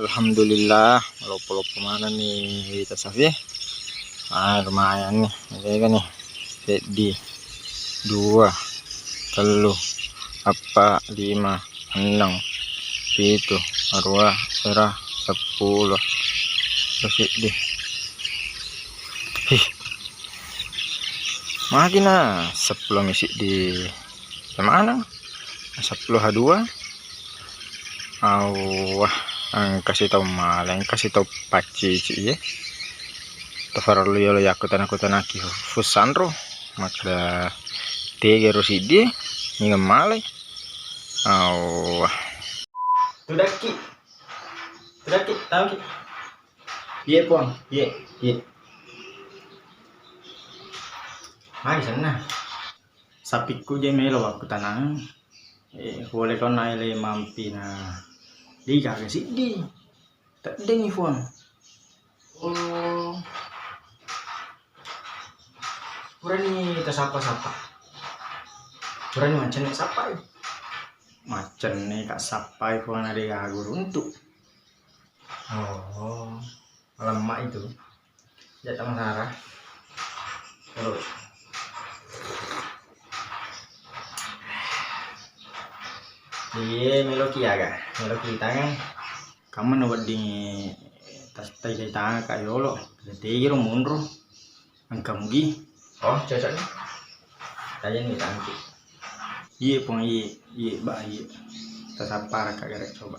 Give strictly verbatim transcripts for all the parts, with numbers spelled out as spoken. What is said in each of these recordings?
Alhamdulillah, loppo-loppo manenni wita safi. Ah, lumayan ni, maega ni. Seddi, dua, tellu, eppa, lima, enneng, pitu, aruwa, asera, seppulo. Seddi. Hih. Magi na seppulo mi siddi. Kemana? Seppulo ha dua. Awwah, engka sitau male, engka sitau paccici ye. Tafarellu yolo yakko tana-, ko tanaki fussanro. Makkeda tega ro siddi, ninga male. Awwah. Tudakki. Tudakki, tauki. Iye, Puang. Iye, iye. Magi senna? Sapikku je melo wakkutanang. Eh, pole ko naele mampi na degaga siddi. Teddengi, Puang. Oh. Purani tasappa-sappa. Purani mancenne sappai. Maccenne ka sappai, Puang, na degaga runtu. Oh, lemma itu. Jata masara. Terus. Iye, meloki aga? Meloki tangan. Kamma na wedding tas-, tai-, tai tangan ka yolo. Tegi ro monro. Engka mugi. Oh, cocok ni. Tanya ni tangki. Iye, Puang, iye, iye, ba, iye. Tasappara ka gare coba.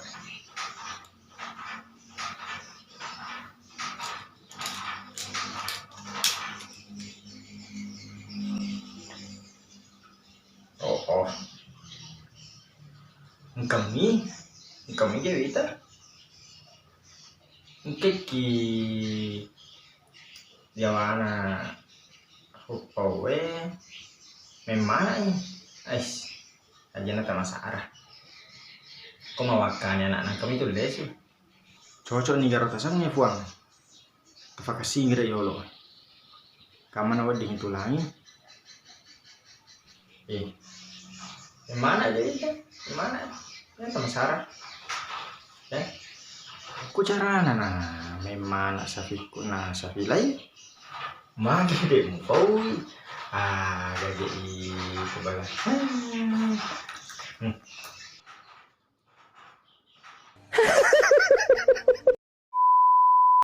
Oh, oh. Engkami, engkami ke wita. Engkeki yawana huppaue memmanai. Ais, ajana tamasara. Ko mawakkani anakna engkami tu lesu. Cocok ni garo tasengnge, Puang. Tafakasingre yolo. Kamana wedding tulangi? Eh. Mana aja itu? Mana? Ini sama Sarah. Eh? Ku carana na memana safiku na safilai. Magi de mupaui. Ah, gaje i kebala. Hmm.